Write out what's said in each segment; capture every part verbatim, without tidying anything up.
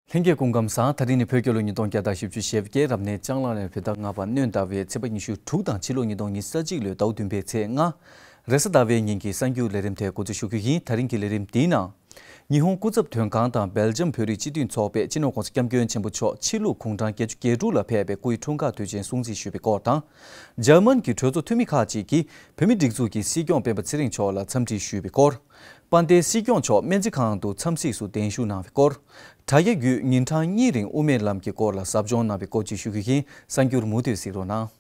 ལྷན་རྒྱས་སྐུ་ཁམས་བཟང་། དེ་རིང་ནི་བོད་རྒྱལ་ལོ་ཉིས་སྟོང་བརྒྱ་དང་བཞི་བཅུ་ཞེ་བརྒྱད། རབ་གནས་ལྕང་ལ་ལ་བོད་ཟླ་ལྔ་པ་སྣྲོན་ཟླ་བའི་ཚེས་པ་ཉི་ཤུ་དྲུག་དང་ཕྱི་ལོ་ཉིས་སྟོང་ཉི་ཤུ་རྩ་གཅིག་ལོའི་ཟླ་བ་བདུན་པའི་ཚེས་ལྔ། རེས་གཟའ་ཟླ་བའི་ཉིན་གྱི་གསར་འགྱུར་ལས་རིམ་དེ་འགོ་འཛུགས་ཞུ་རྒྱུ་ཡིན། དེ་རིང་གི་ལས་རིམ་འདིའི་ནང་། ཉི་ཧོང་སྐུ་ཚབ་དོན་ཁང་དང་སྦེལ་ཇམ་བོད་རིགས་སྤྱི་མཐུན་ཚོགས་པས་སྤྱི་ནོར་༸གོང་ས་༸སྐྱབས་མགོན་ཆེན་པོ་མཆོག་ཕྱི་ལུགས་གུང་གྲངས་བརྒྱད་ཅུ་གྱ་དྲུག་ལ་ཕེབས་པའི་སྐུའི་འཁྲུངས་སྐར་དུས་ཆེན་སྲུང་བརྩི་ཞུས་པའི་སྐོར་དང་། འཇར་མན་གྱི་གྲོས་ཚོགས་འཐུས་མི་ཁག་ཅིག་གིས་བོད་མིའི་སྒྲིག་འཛུགས་ཀྱི་སྲིད་སྐྱོང་སྤེན་པ་ཚེ་རིང་མཆོག་ལ་འཚམས་འདྲི་ཞུས་པའི་སྐོར། དཔལ་ལྡན་སྲིད་སྐྱོང་མཆོག་སྨན་རྩིས་ཁང་དུ་འཚམས་གཟིགས་སུ་གདན་ཞུ་གནང་བའི་སྐོར། དྲ་རྒྱ་བརྒྱུད་ཉིན་གྲངས་གཉིས་རིང་དབུ་མའི་ལམ་གྱི་སྐོར་ལ་ཟབ་སྦྱོང་གནང་བའི་སྐོར་བཅས་ཞུ་རྒྱུ་ཡིན། གསར་འགྱུར་མུ་མཐུད་གཟིགས་རོགས་གནང་།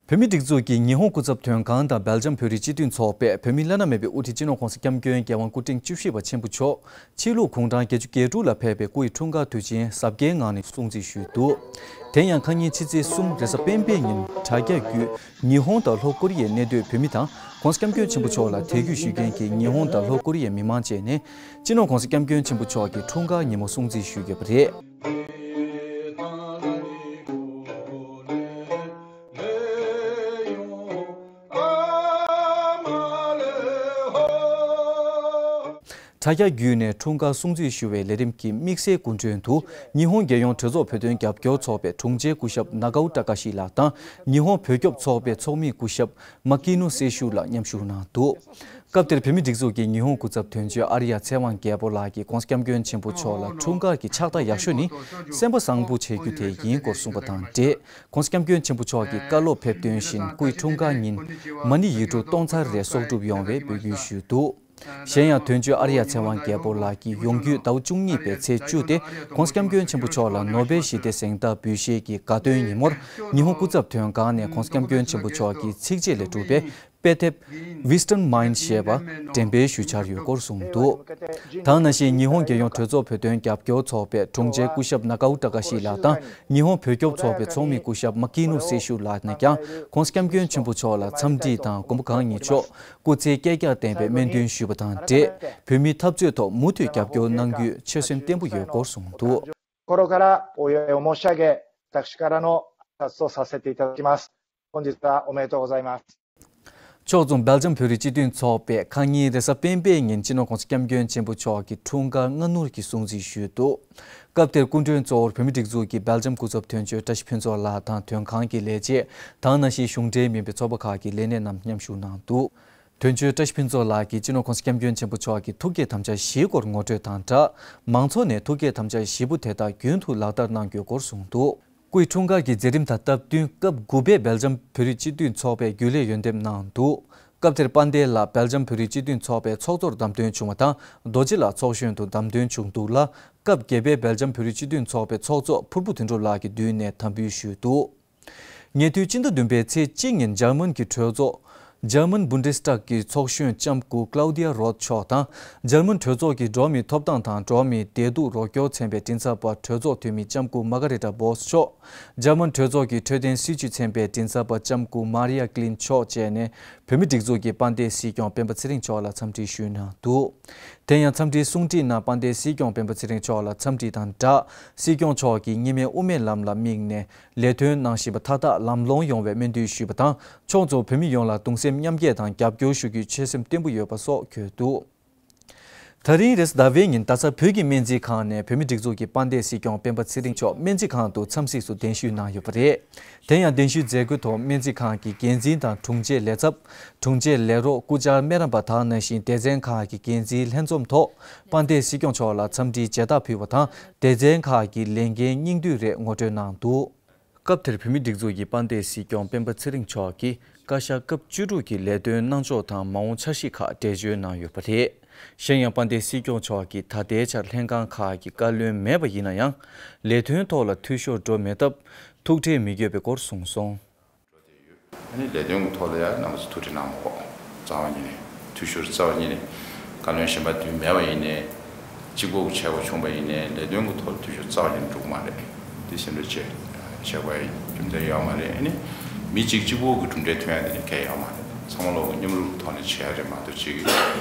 བོད་མིའི་སྒྲིག་འཛུགས་ཀྱི་ཉི་ཧོང་སྐུ་ཚབ་དོན་ཁང་དང་སྦེལ་ཇམ་བོད་རིགས་སྤྱི་མཐུན་ཚོགས་པས་བོད་མིའི་བླ་ན་མེད་པའི་དབུ་ཁྲིད་སྤྱི་ནོར་༸གོང་ས་༸སྐྱབས་མགོན་རྒྱལ་དབང་སྐུ་ཕྲེང་བཅུ་བཞི་པ་ཆེན་པོ་མཆོག་ཕྱི་ལུགས་གུང་གྲངས་བརྒྱད་ཅུ་གྱ་དྲུག་ལ་ཕེབས་པའི་སྐུའི་འཁྲུངས་སྐར་དུས་ཆེན་གཟབ་རྒྱས་ངང་ནས་སྲུང་བརྩི་ཞུས་འདུག་དེ་ཡང་ཁ་ཉིན་ཕྱི་ཚེས་གསུམ་རེས་གཟའ་སྤེན་པའི་ཉིན་དྲ་རྒྱ་བརྒྱུད་ཉི་ཧོང་དང་ལྷོ་ཀོ་རི་ཡའི་གནས་སྡོད་བོད་མི་དང་༸གོང་ས་༸སྐྱབས་མགོན་ཆེན་པོ་མཆོག་ལ་དད་གུས་ཞུ་མཁན་གྱི་ཉི་ཧོང་དང་ལྷོ་ཀོ་རི་ཡའི་མི་མང་བཅས་ནས་སྤྱི་ནོར་༸གོང་ས་༸སྐྱབས་མགོན་ཆེན་པོ་མཆོག་གི་འཁྲུངས་སྐར་ཉིན་མོ་སྲུང་བརྩི་ཞུས་ཡོད་པ་རེད། དྲ་རྒྱ་བརྒྱུད་ནས་འཁྲུངས་སྐར་སྲུང་བརྩི་ཞུ་བའི་ལས་རིམ་གྱི་དམིགས་བསལ་སྐུ་མགྲོན་དུ་ཉི་ཧོང་རྒྱལ་ཡོངས་གྲོས་ཚོགས་བོད་དོན་རྒྱབ་སྐྱོར་ཚོགས་པའི་དྲུང་ཆེ་སྐུ་ཞབས་ནཱ་ཀའུ་ཏཱ་ཀ་ཤི་ལགས་དང་ཉི་ཧོང་བོད་སྐྱོབ་ཚོགས་པའི་ཚོགས་མི་སྐུ་ཞབས་མ་ཀི་ནོ་སེ་ཤུ་ལགས་མཉམ་ཞུགས་གནང་འདུག་སྐབས་དེར་བོད་མིའི་སྒྲིག་འཛུགས་ཀྱི་ཉི་ཧོང་སྐུ་ཚབ་དོན་གཅོད་ཨར་ཡ་ཚེ་དབང་རྒྱལ་པོ་ལགས་ཀྱིས་༸གོང་ས་༸སྐྱབས་མགོན་ཆེན་པོ་མཆོག་ལ་འཁྲུངས་སྐར་གྱི་ཕྱག་རྟགས་ཡག་ཤོས་ནི་སེམས་པ་བཟང་པོ་བྱེད་རྒྱུ་དེ་ཡིན་སྐོར་གསུངས་པ་དང་འབྲེལ། ༸གོང་ས་༸སྐྱབས་མགོན་ཆེན་པོ་མཆོག་གི་བཀའ་སློབ་ཕེབས་དོན་བཞིན་སྐུའི་འཁྲུངས་སྐར་ཉིན་མ་ཎི་ཡིག་འབྲུ་སྟོང་ཚར་རེ་གསོག་སྒྲུབ་ཡོང་བའི་འབོད་སྐུལ་ཞུས་འདུག་གཞན་ཡང་དོན་གཅོད་ཨར་ཡ་ཚེ་དབང་རྒྱལ་པོ་ལགས་ཀྱིས་ཡོང་རྒྱུའི་ཟླ་བ་བཅུ་གཉིས་པའི་ཚེས་བཅུ་སྟེ་༸གོང་ས་༸སྐྱབས་མགོན་ཆེན་པོ་མཆོག་ལ་ནོ་བེལ་ཞི་བདེ་གཟེངས་རྟགས་འབུལ་བཞེས་ཀྱི་དགའ་སྟོན་ཉིན་མོར་ཉི་ཧོང་སྐུ་ཚབ་དོན་ཁང་ནས་༸གོང་ས་༸སྐྱབས་མགོན་ཆེན་པོ་མཆོག་གི་ཚིགས་བཅད་ལས་གྲུབ་པའི་དཔེ་དེབ་Wisdom Mind ཞེས་པ་འགྲེམས་སྤེལ་ཞུ་འཆར་ཡོད་སྐོར་གསུངས་འདུག་དེ་ནང་བཞིན་ཉི་ཧོང་རྒྱལ་ཡོངས་གྲོས་ཚོགས་བོད་དོན་རྒྱབ་སྐྱོར་ཚོགས་པའི་དྲུང་ཆེ་སྐུ་ཞབས་ནཱ་ཀའུ་ཏཱ་ཀ་ཤི་ལགས་དང་ཉི་ཧོང་བོད་སྐྱོབ་ཚོགས་པའི་ཚོགས་མི་སྐུ་ཞབས་མ་ཀི་ནོ་སེ་ཤུ་ལགས་ནས་ཀྱང་༸གོང་ས་༸སྐྱབས་མགོན་ཆེན་པོ་མཆོག་ལ་འཚམས་འདྲི་དང་མགོན་པོ་གང་ཉིད་མཆོག་སྐུ་ཚེ་བསྐལ་བརྒྱར་བརྟན་པའི་སྨོན་འདུན་ཞུས་པ་དང་འབྲེལ། བོད་མིའི་འཐབ་རྩོད་ཐོག་མུ་མཐུད་རྒྱབ་སྐྱོར་གནང་རྒྱུའི་ཆོད་སེམས་བརྟན་པོ་ཡོད་སྐོར་གསུངས་འདུག། 心からお祝いを申し上げ、私からの挨拶とさせていただきます。本日はおめでとうございます。 ཕྱོགས་མཚུངས་སྦེལ་ཇམ་བོད་རིགས་སྤྱི་མཐུན་ཚོགས་པས་ཁ་ཉིན་རེས་གཟའ་སྤེན་པའི་ཉིན་སྤྱི་ནོར་༸གོང་ས་༸སྐྱབས་མགོན་ཆེན་པོ་མཆོག་གི་འཁྲུངས་སྐར་སྔ་སྣུར་གྱིས་སྲུང་བརྩི་ཞུས་འདུག་སྐབས་དེར་སྐུ་མགྲོན་གཙོ་བོར་བོད་མིའི་སྒྲིག་འཛུགས་ཀྱི་སྦེལ་ཇམ་སྐུ་ཚབ་དོན་གཅོད་བཀྲ་ཤིས་ཕུན་ཚོགས་ལགས་དང་དོན་ཁང་གི་ལས་བྱེད་དང་ནང་བཞིན་གཞུང་འབྲེལ་མིན་པའི་ཚོགས་པ་ཁག་གི་ལས་སྣེ་རྣམས་མཉམ་ཞུགས་གནང་འདུག་དོན་གཅོད་བཀྲ་ཤིས་ཕུན་ཚོགས་ལགས་ཀྱིས་སྤྱི་ནོར་༸གོང་ས་༸སྐྱབས་མགོན་ཆེན་པོ་མཆོག་གི་ཐུགས་བསྐྱེད་དམ་བཅའ་བཞིའི་སྐོར་ངོ་སྤྲོད་དང་སྦྲགས། མང་ཚོགས་ནས་ཐུགས་བསྐྱེད་དམ་བཅའ་བཞི་པོ་དེ་དག་རྒྱུན་དུ་ལག་བསྟར་གནང་དགོས་སྐོར་གསུངས་འདུག་སྐུའི་འཁྲུངས་སྐར་གྱི་མཛད་རིམ་དང་སྟབས་བསྟུན་སྐབས་དགུ་པའི་སྦེལ་ཇམ་བོད་རིགས་སྤྱི་མཐུན་ཚོགས་པས་རྒྱུན་ལས་འོས་འདེམས་གནང་འདུག་སྐབས་དེར་དཔལ་ལྡན་ལགས་སྦེལ་ཇམ་བོད་རིགས་སྤྱི་མཐུན་ཚོགས་པའི་ཚོགས་གཙོར་བདམས་ཐོན་བྱུང་བ་དང་རྡོ་རྗེ་ལགས་ཚོགས་གཞོན་དུ་བདམས་ཐོན་བྱུང་འདུག་ལ། སྐབས་བརྒྱད་པའི་སྦེལ་ཇམ་བོད་རིགས་སྤྱི་མཐུན་ཚོགས་པའི་ཚོགས་གཙོ་ཕུར་བུ་དོན་གྲུབ་ལགས་ཀྱི་མདུན་ནས་དམ་འབུལ་ཞུས་འདུག་ཉེ་དུས་སྤྱི་ཟླ་བདུན་པའི་ཚེས་གཅིག་ཉིན་འཇར་མན་གྱི་གྲོས་ཚོགས། German Bundestag གི་ཚོགས་གཞོན་ལྕམ་སྐུ་Claudia Roth མཆོག་དང་འཇར་མན་གྲོས་ཚོགས་ཀྱི་འགྲོ་བ་མིའི་ཐོབ་ཐང་དང་འགྲོ་བ་མིའི་བདེ་སྡུག་རོགས་སྐྱོར་ཚན་པའི་མགྲིན་ཚབ་པ་གྲོས་ཚོགས་འཐུས་མི་ལྕམ་སྐུ་Margareta Boss མཆོག་འཇར་མན་གྲོས་ཚོགས་ཀྱི་འཕྲོད་བསྟེན་སྲིད་བྱུས་ཚན་པའི་མགྲིན་ཚབ་པ་ལྕམ་སྐུ་Maria Glynn མཆོག་བཅས་ནས་བོད་མིའི་སྒྲིག་འཛུགས་ཀྱི་དཔལ་ལྡན་སྲིད་སྐྱོང་སྤེན་པ་ཚེ་རིང་མཆོག་ལ་འཚམས་འདྲི་ཞུས་གནང་འདུག་དེ་ཡང་འཚམས་འདྲིའི་གསུང་འཕྲིན་ནང་དཔལ་ལྡན་སྲིད་སྐྱོང་སྤེན་པ་ཚེ་རིང་མཆོག་ལ་འཚམས་འདྲི་དང་སྦྲགས་སྲིད་སྐྱོང་མཆོག་གིས་གཉིས་སྨན་དབུ་མའི་ལམ་ལ་དམིགས་ནས་ལས་དོན་གནང་བཞིན་པ་མཐའ་དག་ལམ་ལྷོང་ཡོང་བའི་སྨོན་འདུན་ཞུས་པ་དང་ཕྱོགས་མཚུངས་བོད་མི་ཡོངས་ལ་གདུང་སེམས་མཉམ་སྐྱེད་དང་རྒྱབ་སྐྱོར་ཞུ་རྒྱུའི་ཆོད་སེམས་བརྟན་པོ་ཡོད་པ་སོགས་བཀོད་འདུག་ད་རིང་རེས་གཟའ་ཟླ་བའི་ཉིན་རྡ་ས་བོད་ཀྱི་སྨན་རྩིས་ཁང་ནས་བོད་མིའི་སྒྲིག་འཛུགས་ཀྱི་དཔལ་ལྡན་སྲིད་སྐྱོང་སྤེན་པ་ཚེ་རིང་མཆོག་སྨན་རྩིས་ཁང་དུ་འཚམས་གཟིགས་སུ་གདན་ཞུས་གནང་ཡོད་པ་རེད། དེ་ཡང་གདན་ཞུའི་མཛད་སྒོའི་ཐོག་སྨན་རྩིས་ཁང་གི་འགན་འཛིན་དང་དྲུང་ཆེ་ལས་ཚབ། དྲུང་ཆེ་ལས་རོགས། སྐུ་བཅར་སྨན་རམས་པ་དང་ནང་བཞིན་སྡེ་ཚན་ཁག་གི་འགན་འཛིན་ལྷན་འཛོམས་ཐོག་དཔལ་ལྡན་སྲིད་སྐྱོང་མཆོག་ལ་འཚམས་འདྲིའི་མཇལ་དར་ཕུལ་བ་དང་སྡེ་ཚན་ཁག་གི་ལས་འགན་སྙིང་བསྡུས་རེ་ངོ་སྤྲོད་གནང་འདུག་སྐབས་དེར་བོད་མིའི་སྒྲིག་འཛུགས་ཀྱི་དཔལ་ལྡན་སྲིད་སྐྱོང་སྤེན་པ་ཚེ་རིང་མཆོག་གིས་བཀའ་ཤག་སྐབས་བཅུ་དྲུག་གི་ལས་དོན་གནང་ཕྱོགས་དང་མ་འོངས་འཆར་གཞི་ཁག་འགྲེལ་བརྗོད་གནང་ཡོད་པ་རེད། གཞན་ཡང་དཔལ་ལྡན་སྲིད་སྐྱོང་མཆོག་གིས་ད་ལྟའི་ཆར་ལྷན་ཁང་ཁག་གི་བཀའ་བློན་མེད་པ་ཡིན་ན་ཡང་ལས་དོན་ཐོག་ལ་འཐུས་ཤོར་འགྲོ་མེད་སྟབས་ཐུགས་ཁྲལ་མི་དགོས་པའི་སྐོར་གསུངས་སོང་། ཨ་ནི་ལས་དོན་གྱི་ཐོག་ལ་ཡང་རྣམ་པ་ཚོ་ཐུགས་ཁྲལ་གནང་མ་དགོས། རྩ་བ་ཉིད་ནས་འཐུས་ཤོར་རྩ་བ་ཉིད་ནས་བཀའ་བློན་གཞན་པ་བདུན་མེད་པ་ཡིན་ནའི་གཅིག་པོ་གི་བྱས་པ་བྱུང་བ་ཡིན་ནའི་ལས་དོན་གྱི་ཐོག་ལ་འཐུས་ཤོར་རྩ་བ་ཉིད་ནས་འགྲོ་གི་མ་རེད། འདི་སེམས་ཁྲལ་བྱེད་བྱེད་དགོས་རྒྱུ་མཚན་ཡོད་མ་རེད། ཨ་ནི་མི་གཅིག་གཅིག་པོ་གི་གྲུབ་འབྲས་ཐོན་ཡ་དེ་ནི་གལ་ཡོད་མ་རེད། ཚང་མ་ལོ་མཉམ་རུབ་ཐོག་ནས་བྱེད་ཡ་རེད་མ་གཏོགས་ཅིག་བྱས་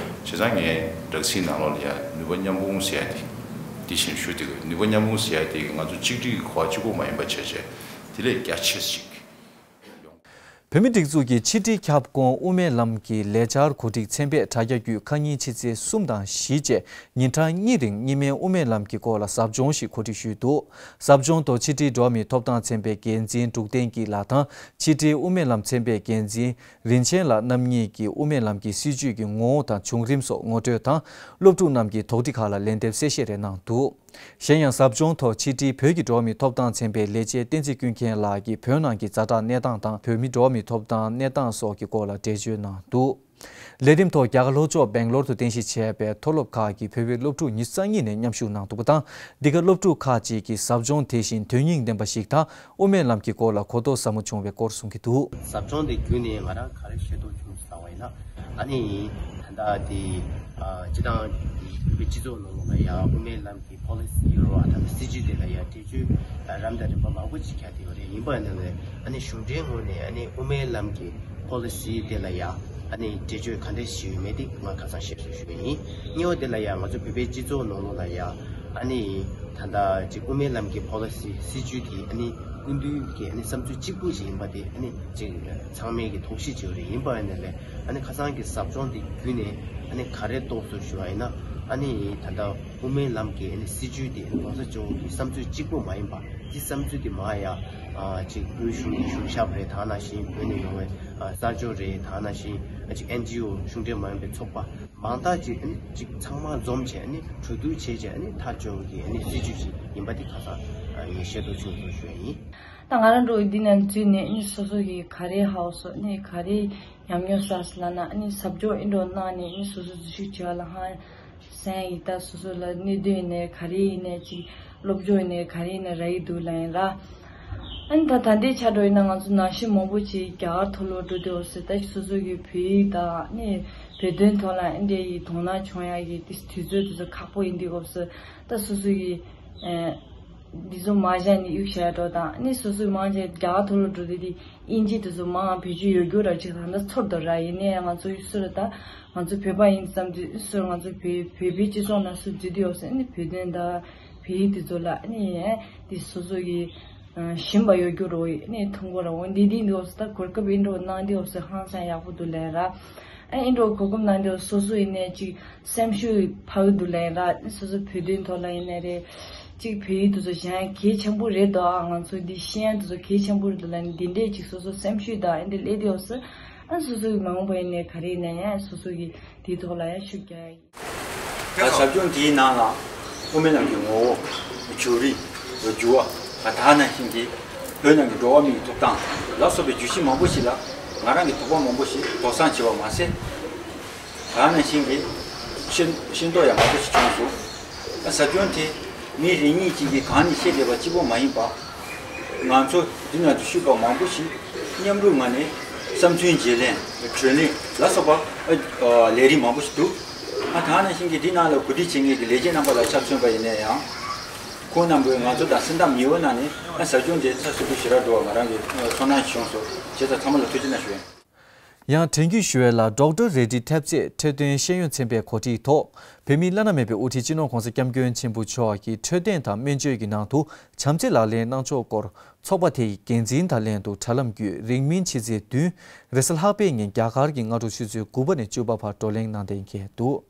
ཙང་ངས་སྦྲག་སྲིད་ནང་ལོགས་ལ་ཡ་ནུས་པ་མཉམ་སྤུངས་ཟེར་ཡ་དེ་དེ་བཞིན་ཞུ་དེ་དགོས། ནུས་པ་མཉམ་སྤུངས་ཟེར་ཡ་དེ་ང་ཚོ་གཅིག་སྒྲིལ་གྱི་གོ་བ་གཅིག་པོ་མ་ཡིན་པ་བྱས་བྱས་དེ་ལས་རྒྱ་ཆེ་ཞིག་ཡོང་། བོད་མིའི་སྒྲིག་འཛུགས་ཀྱི་ཕྱི་དྲིལ་ཁྱབ་ཁོངས་དབུ་མའི་ལམ་གྱི་ལས་འཆར་གོ་སྒྲིག་ཚན་པས་དྲ་རྒྱ་བརྒྱུད་ཁ་ཉིན་ཕྱི་ཚེས་གསུམ་དང་བཞི་བཅས་ཉིན་གྲངས་གཉིས་རིང་གཉིས་སྨན་དབུ་མའི་ལམ་གྱི་སྐོར་ལ་ཟབ་སྦྱོང་ཞིག་གོ་སྒྲིག་ཞུས་འདུག་ཟབ་སྦྱོང་ཐོག་ཕྱི་དྲིལ་འགྲོ་བ་མིའི་ཐོབ་ཐང་ཚན་པའི་འགན་འཛིན་འབྲུག་བསྟན་སྐྱིད་ལགས་དང་ཕྱི་དྲིལ་དབུ་མའི་ལམ་ཚན་པའི་འགན་འཛིན་རིན་ཆེན་ལགས་རྣམ་གཉིས་ཀྱིས་དབུ་མའི་ལམ་གྱི་སྲིད་བྱུས་ཀྱི་ངོ་བོ་དང་བྱུང་རིམ་སོགས་ངོ་སྤྲོད་དང་སློབ་ཕྲུག་རྣམས་ཀྱིས་དོགས་འདྲི་ཁག་ལ་ལན་འདེབས་གསལ་བཤད་རེ་གནང་འདུག་གཞན་ཡང་ཟབ་སྦྱོང་ཐོག་ཕྱི་དྲིལ་བོད་ཀྱི་འགྲོ་བ་མིའི་ཐོབ་ཐང་ཚན་པའི་ལས་བྱེད་བསྟན་འཛིན་ཀུན་མཁྱེན་ལགས་ཀྱིས་བོད་ནང་གི་ཛ་དྲག་གནས་སྟངས་དང་བོད་མིའི་འགྲོ་བ་མིའི་ཐོབ་ཐང་གནས་སྟངས་སོགས་ཀྱི་སྐོར་ལ་འགྲེལ་བརྗོད་གནང་འདུག་ལས་རིམ་ཐོག་རྒྱ་གར་ལྷོ་ཕྱོགས་སྦེང་ལོར་དུ་རྟེན་གཞི་བྱས་པའི་མཐོ་སློབ་ཁག་གི་བོད་པའི་སློབ་ཕྲུག་ཉི་ཤུ་རྩ་གཉིས་ནས་མཉམ་ཞུགས་གནང་འདུག་པ་དང་། འདི་ག་སློབ་ཕྲུག་ཁག་ཅིག་གིས་ཟབ་སྦྱོང་དེ་བཞིན་དོན་སྙིང་ལྡན་པ་ཞིག་དང་དབུ་མའི་ལམ་གྱི་སྐོར་ལ་གོ་རྟོགས་ཟབ་མོ་བྱུང་བའི་སྐོར་གསུང་གི་འདུག་ཟབ་སྦྱོང་དེ་བརྒྱུད་ནས་ང་རང་ག་རེ་ཤེས་རྟོགས་བྱུང་ཟེར་བ་ཡིན་ན། ཨ་ནི་ད་ལྟ་དེ་ཨ་སྤྱི་བཏང་གི་བོད་པའི་སྤྱི་ཚོགས་ནང་ལོགས་ལ་ཡང་དབུ་མའི་ལམ་གྱི་ཕོ་ལི་སི་རོ་ཨ་དང་སྲིད་ཇུས་དེ་ལ་ཡང་འགྲེལ་བརྗོད་རམ་དང་རིམ་པ་མང་པོ་ཅིག་བརྒྱབ་བསྡད་ཡོད་རེད། ཡིན་པ་ཡིན་ན་ལས་ཨ་ནི་གཞུང་འབྲེལ་ངོས་ནས་ཨ་ནི་དབུ་མའི་ལམ་གྱི་ཕོ་ལི་སི་དེ་ལ་ཡང་ཨ་ནི་འགྲེལ་བརྗོད་ག་འདྲས་ཞུས་ཡོད་མེད་དེ་ང་ཁ་སང་བཤད་སོང་ཞུ་གི་ཡིན། གཉིས་པ་དེ་ལ་ཡང་ང་ཚོ་བོད་པའི་སྤྱི་ཚོགས་ནང་ལོགས་ལ་ཡང་ཨ་ནི་ད་ལྟ་ཅིག་དབུ་མའི་ལམ་གྱི་ཕོ་ལི་སི་སྲིད་ཇུས་དེ་ཨ་ནི་སྐུ་མདུན་གྱི་ཨ་ནི་བསམ་ཚུལ་གཅིག་པུ་ཞིག་ཡིན་པ་དེ་ཨ་ནི་ཅིག་ཚང་མས་ཀྱི་དོགས་གཞི་བྱེད་ཡོད་རེད། ཡིན་པ་ཡིན་ན་ལས་ཨ་ནི་ཁ་སང་གི་ཟབ་སྦྱོང་དེ་བརྒྱུད་ནས་ཨ་ནི་ག་རེ་རྟོགས་སོང་ཞུ་བ་ཡིན་ན། ཨ་ནི་ད་ལྟ་དབུ་མའི་ལམ་གྱི་ཨ་ནི་སྲིད་ཇུས་དེ་ཨ་ནི་༸གོང་ས་༸སྐྱབས་མགོན་གྱི་བསམ་ཚུལ་གཅིག་པུ་མ་ཡིན་པ་དེ་བསམ་ཚུལ་དེ་མ་ཡ་ཨ་ཅིག་བོད་གཞུང་གི་གཞུང་ཞབས་རེད། ད་ནང་བཞིན་བོད་ནས་ཡོང་བའི་ཨ་གསར་འབྱོར་རེད། ད་ནང་བཞིན་ཨ་ཅིག་ཨེན་ཇི་ཨོ་གཞུང་འབྲེལ་མ་ཡིན་པའི་ཚོགས་པ་མང་དག་ཅིག་ཨ་ནི་ཅིག་ཚང་མ་འཛོམས་བྱས་ཨ་ནི་གྲོས་བསྡུར་བྱས་བྱས་ཨ་ནི་ཐག་གཅོད་ཀྱི་ཨ་ནི་སྲིད་ཇུས་ཅིག་ཡིན་པ་དེ་ཁ་སང་ཨ་ངས་ཤེས་རྟོགས་བྱུང་སོང་ཞུ་ཡ་ཡིན། ད་ང་རང་འགྲོ་འདི་ནང་འཛུལ་ནས་ཨ་ནི་སོ་སོ་གི་ག་རེ་ཧ་གོ་སོང་། ཨ་ནི་ག་རེ་ཉམས་མྱོང་བསགས་སོང་ལབ་ན། ཨ་ནི་ཟབ་སྦྱོང་ཨེ་འདྲ་གནང་ནས་ཨ་ནི་སོ་སོ་འཛུལ་ཞུགས་བྱས་པ་ལ་ཧང་སང་ཡིན། ད་སོ་སོ་ལ་གནད་དོན་ཡིན་ནའི་ག་རེ་ཡིན་ནའི་ཅིག་སློབ་སྦྱོང་ཡིན་ནའི་ག་རེ་ཡིན་ནའི་རག་གི་འདུག་ལབ་ཡིན་ར། ཨ་ནི་ད་ད་ལྟའི་ཆ་འགྲོ་ཡིན་ན་ང་ཚོ་ནང་བཞིན་མང་པོ་ཅིག་རྒྱ་གར་མཐོ་སློབ་འགྲོ་དུས་འོ་ཟེར་ད་སོ་སོ་གི་བོད་ཡིག་དང་ཨ་ནི་བོད་དོན་ཐོག་ལ་ཨ་འདྲ་ཡི་དོ་སྣང་བྱུང་ཡ་གི་དེ་དུས་ཚོད་དེ་ཚོ་ཁག་པོ་ཡིན་དུས་འོ་ཟེར་ད་སོ་སོ་གི་ཨ། འདི་ཚོ་མ་བཞག་ནས་གཡུག་བཞག་འགྲོ་དང་། ཨ་ནི་སོ་སོའི་མང་ཆེ་རྒྱ་གར་མཐོ་སློབ་འགྲོ་དུས་དེ་དབྱིན་ཇི་དེ་ཚོ་མང་བེད་སྤྱོད་ཡོད་རྒྱུ་ར་ཅིག་ད་ལྟ་ཚོར་འདུག་ར། ཡིན་ནའི་ང་ཚོ་སུ་ར་ད་ང་ཚོ་བོད་པ་ཡིན་བསམ་དུས་སུ་ར་ང་ཚོ་བོད་བོད་པའི་སྤྱི་ཚོགས་ནང་སུ་འཛུལ་དུས་ཡོད་ཟེར། ཨ་ནི་བོད་དོན་དང་བོད་ཡིག་དེ་ཚོ་ལ་ཨ་ནི་དེ་སོ་སོ་གི་ཞིམ་པ་ཡོད་རྒྱུ་ར། ཨ་ནི་ཐུང་གོ་ར་འོ་འདི་འདི་འདི་ཡོད་ཟེར། ད་གོ་སྐབས་ཨིན་འགྲོ་གནང་དུས་ཡོད་ཟེར། ཧང་སང་ཡག་པོ་འདུག་ལབ་ར། ཨ་ཨིན་འགྲོ་གོ་སྐབས་གནང་དུས་སོ་སོ་ཡིན་ནའི་ཅིག་སེམས་ཤུགས་འཕར་གི་འདུག་ལབ་ཡིན་ར། སོ་སོ་བོད་དོན་ཐོག་ལ་ཡིན་ནའི་རེད། གཅིག་བོད་ཡིག་དེ་ཚོ་སྦྱང་ཡ་གལ་ཆེན་པོ་རེད་དོ། ཨ་ང་ཚོ་འདི་ཤེས་ཡ་དེ་ཚོ་གལ་ཆེན་པོ་རེད་དོ་ལབ་ནས་འདི་འདྲས་ཅིག་སོ་སོ་སེམས་ཤུགས་དང་ཨ་འདི་སླེབས་དེ་ཡོད་ཟེར། ཨ་སོ་སོ་གི་མ་འོངས་པ་ཡིན་ནའི་ག་རེ་ཡིན་ན་ཡང་སོ་སོ་གི་དེའི་ཐོག་ལ་ཡང་ཤུགས་རྒྱག་ཡ་ཡིན། ད་ཟབ་སྦྱོང་དེའི་ནང་ལ་དབུ་མའི་ལམ་གྱི་ངོ་བོ། བྱུང་རིམ། འགྱུར་བ། ད་ནང་བཞིན་གྱི་བོད་ནང་གི་འགྲོ་བ་མིའི་ཐོབ་ཐང་ལ་སོགས་པའི་བརྗོད་གཞི་མང་པོ་ཞིག་ལ་ང་རང་གི་དོགས་པ་མང་པོ་ཞིག་དོགས་སེལ་བྱས་པ་མ་ཟད། ད་ནང་བཞིན་གྱི་ཤེས་ཤེས་རྟོགས་ཡང་མང་པོ་ཞིག་བྱུང་སོང་། ད་ཟབ་སྦྱོང་དེ་མི་རེ་གཉིས་ཅིག་གིས་གང་ནས་བཤད་བསྡད་པ་གཅིག་པོ་མ་ཡིན་པ། ང་ཚོ་འདི་ནང་དུ་ཞུགས་པ་མང་པོ་ཞིག་མཉམ་རུབ་ངང་ནས་བསམ་ཚུལ་བརྗེ་ལེན། གྲོས་གླེང་ལ་སོགས་པ་ཨ་ཨ་ལས་རིམ་མང་པོ་ཞིག་འདུག་ཨ་ད་ནང་བཞིན་གྱི་འདི་ནང་ལ་གོ་སྒྲིག་བྱེད་མཁན་གྱི་ལས་བྱེད་རྣམ་པ་ལ་ཆ་མཚོན་པ་ཡིན་ན་ཡང་། ཁོང་རྣམ་པས་ང་ཚོ་དང་སེམས་ཐག་ཉེ་བོ་གནང་ནས་ཨ་ཟབ་སྦྱོང་དེ་ཚགས་ཚུད་པོ་ཞེ་དྲག་འགྲོ་བ་ང་རང་གི་ཚོར་སྣང་ཞིག་བྱུང་སོང་། བྱས་ཙང་ཚང་མ་ལ་ཐུགས་རྗེ་གནང་ཞུ་ཡིན། ཡང་དྲན་སྐུལ་ཞུ་ཡས་ལ་ཌོག་ཊར་རེ་ཌི་འཐབ་རྩོད་འཕྲོད་བསྟེན་ཤེས་ཡོན་ཚན་པའི་གོ་སྒྲིག་ཐོག་བོད་མིའི་བླ་ན་མེད་པའི་དབུ་ཁྲིད་སྤྱི་ནོར་༸གོང་ས་༸སྐྱབས་མགོན་ཆེན་པོ་མཆོག་གི་འཕྲོད་བསྟེན་དང་སྨན་བཅོས་ཀྱི་ནང་དུ་བྱམས་བརྩེ་ལག་ལེན་གནང་ཕྱོགས་སྐོར་ཚོགས་པ་དེ་ཡི་འགན་འཛིན་དང་ལྷན་དུ་དྲ་ལམ་བརྒྱུད་རིང་མིན་ཕྱི་ཚེས་བདུན་རེས་གཟའ་ལྷག་པའི་ཉིན་རྒྱ་གར་གྱི་སྔ་དྲོ་ཆུ་ཚོད་དགུ་པ་ནས་བཅུ་པ་བར་བགྲོ་གླེང་གནང་གཏན་འཁེལ་འདུག་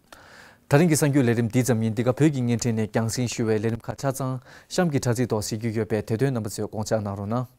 ད་རིང་གི་གསར་འགྱུར་ལས་རིམ་འདི་ཙམ་ཡིན། འདི་ག་བོད་ཀྱི་བརྙན་འཕྲིན་ནས་རྒྱང་སྲིང་ཞུ་བའི་ལས་རིམ་ཁག་ཆ་ཚང་གཤམ་གྱི་དྲ་ཚིགས་ཐོག་གཟིགས་རྒྱུ་ཡོད་པས་དེ་དོན་རྣམ་པ་ཚོས་དགོངས་འཇགས་གནང་རོགས་གནང་།